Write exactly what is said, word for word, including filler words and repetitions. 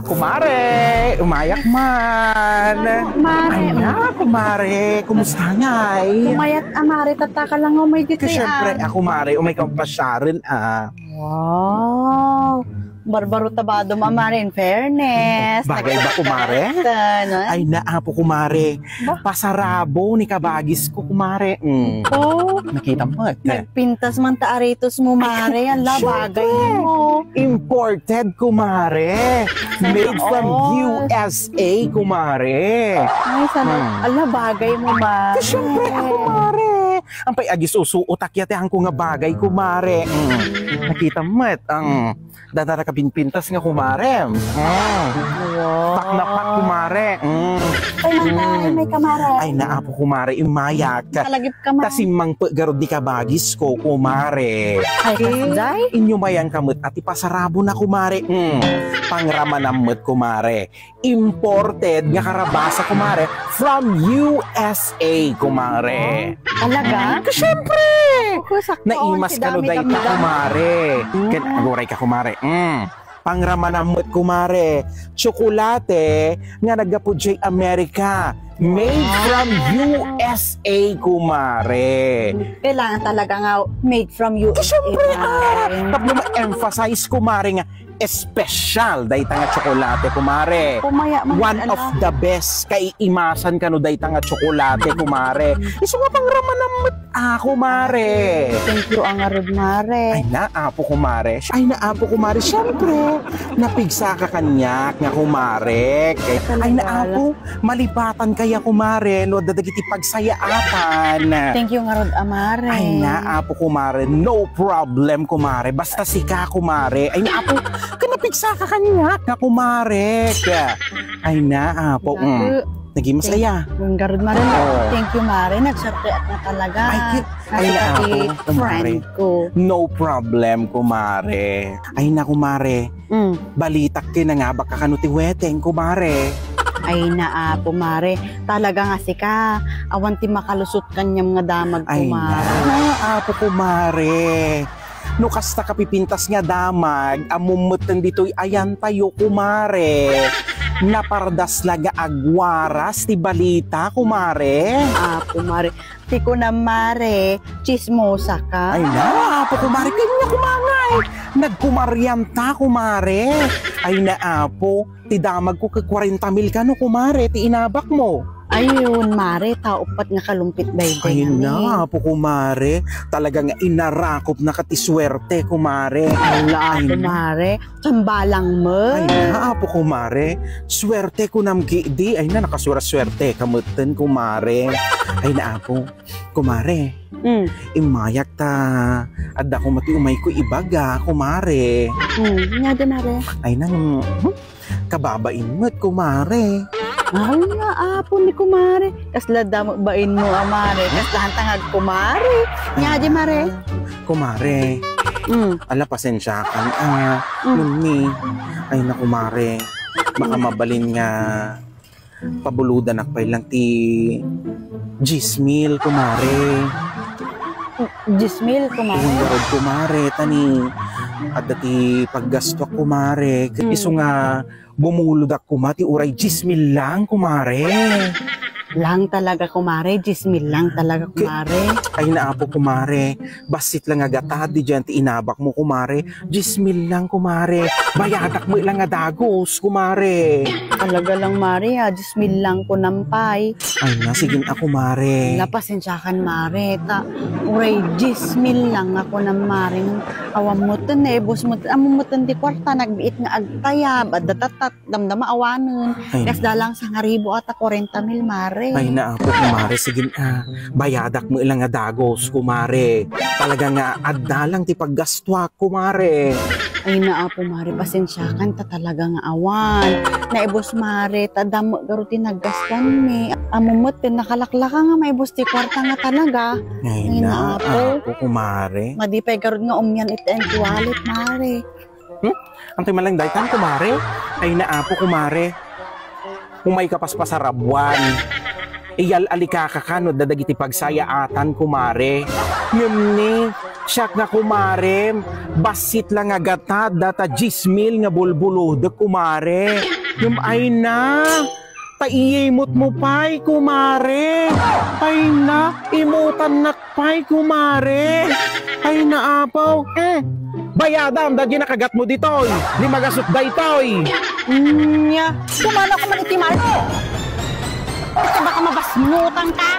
Kumare, umayak man. Mare. Ay na, kumare, kumusta ngay? Umayat, ah, mare, tatta ka lang umay dito, Siyempre, ah. Ako, mare, umay ka pasyaren, ah. Wow. Barbaro tabado, ma, mare, in fairness. Bagay ba, kumare? Nagkakita, no? Ay na, apo, kumare. Ba? Pasarabo ni kabagis ko, kumare. Mm. Oh. Nakita mo, eh. Nagpintas man ta aretos mo, mare. Ala, bagay mo. Imported, kumare. Made from U S A, kumare. Ay, sana. Hmm. Ala, bagay mo, mare. Siyempre, ako, mare. Ampay, agisusuotak ya ti angko nga bagay, kumare. Mm. Nakita mo, et, ang Dada nakapinpintas nga kumare. Mm. Wow. Paknapak, kumare. Mm. Ay, nang taray, may kamare. Ay, naapo, kumare, imayak. Kalagip ka man. Ta simmangpet garud ni kabagis ko, kumare. Ay, kasjay? Inyo mayan ka met a ti pasarabo na, kumare. Mm. Pangramanam met, kumare. Imported nga karabasa, kumare, from U S A, kumare. Talaga? Mm, siyempre! Naimas kano dayta, kumare. Ken aguray ka, kumare. Mm. Pangramanam met, kumare. Tsokolate nga naggapu jay Amerika. Made from U S A, kumare. Kailangan talaga nga made from U S A, siyempre, ah, kumare. Tapno ma-emphasize, kumare, nga espesyal dayta nga tsokolate, kumare. One of the best. Kaiimasan kano dayta nga tsokolate, kumare. Isu nga pangramanam met, ah, kumare. Thank you, a ngarud, mare. Ay, naapo, kumare. Ay, naapo, kumare. Siyempre, napigsaka kaniak nga kumare. Ay, naapo. Malipatan kaya, kumare, no, adda dagiti pagsayaatan. Thank you ngarud, a mare. Ay, naapo, kumare. No problem, kumare. Basta sika, kumare. Ay, naapo, ken napigsaka kaniak nga kumare. Ay, naapo. Mm. Naging masaya. Thank, ngarud, mare. Oo. Thank you, mare. Nagsuerteak na talaga. Ay, ki-, ay, naapo, kumare. Friend ko. No problem, kumare. Ay, na, kumare. Mm. Balitak ket nangabak ka kano ti weteng, kumare. Ay, naapo, mare. Talaga nga sika. Awan ti makalusot kaniam nga damag, kumare. Ay, naapo, kumare. No kasta ka pipintas nga damag, ammom metten ditoy ayantayo, kumare. Napardas la nga agwaras ti balita, kumare. Apo, mare. Ti kunam, mare, tsismosa ka. Ay, naapo, kumare, kanya kumangay. Nagkumarianta, kumare. Ay, naapo, ti damagko ket kwarenta mil kano, kumare, ti inabakmo. Ayun, mare, ta uppat nga kalumpit daydiay. Ay, naapo, kumare. Talaga nga inarakopnaka ti suerte, kumare. Ala, kumare. Tambalang met. Ay, naapo, kumare. Suerte kunam ketdi. Ay, na, nakasuersuerteka metten, kumare. Ay, naapo. Kumare, mm, immayak ta adda koma ti umayko ibaga, kumare. Mm, ania di, mare? Ay, nang, hmm, kababain met, kumare. Ay, naapo ni kumare. Kasla da met bainmo a mare. Kaslaanta nga agkumare. Ania di, mare? Kumare. Mm. Ala, pasensiakan. Ah, mm, ngunni. Ay, na, kumare. Baka mabalin nga pabuludanak pay lang ti dies mil, kumare. Dies mil, kumare? Wen ngarud, kumare, ta ni adda ti paggastuak, kumare. Mm. Isu nga bumuludak koma ti uray dies mil lang, kumare. Lang talaga, kumare. Dies mil lang talaga, kumare. Ay, naapo, kumare. Bassit lang nga gatad diay ti inabakmo, kumare. Dies mil lang, kumare. Bayadak met lang nga dagus, kumare. Talaga lang, mare, a, dies mil lang kunam pay. Ay na, sige na, kumare. Ala, pasensiakan, mare, ta uray dies mil lang nga kunam, mare. Awan metten, naibus metten, ammom metten ti kuarta, nagbiit nga agtayab, adda tattat, damdama awanen. Ay, kasla lang sangaribu a ta kwarenta mil, mare. Ay, naapo, kumare. Sige, ah, bayadak met lang nga dagus, kumare. Talaga nga adda lang ti paggastuak, kumare. Ay, naapo, mare, pasensiakan ta talaga nga awan. Naibus, mare, ta damo garud ti naggastuanmi. Ammom metten nakalaklaka nga maibus ti kuarta nga talaga. Ay, naapo, kumare. Madi pay garud nga umian iti wallet, mare. Hmm? Antoy man lang daytan, kumare? Ay, naapo, kumare. Umayka paspasarabuan. Iyal-alikaka kano dagiti pagsayaatan, kumare. Ngem ni, Siak nga kumarem, bassit la nga gatad data diez mil nga bulbulodek, kumare. Ngem ay na, ta iyimutmo pay, kumare. Ay na, imutannak pay, kumare. Ay na, apaw. Eh, bayadam dagiti nakagatmo ditoy. Di magasut daytoy. Nya, kumanok man iti mano. Ita baka mabasmutan ka.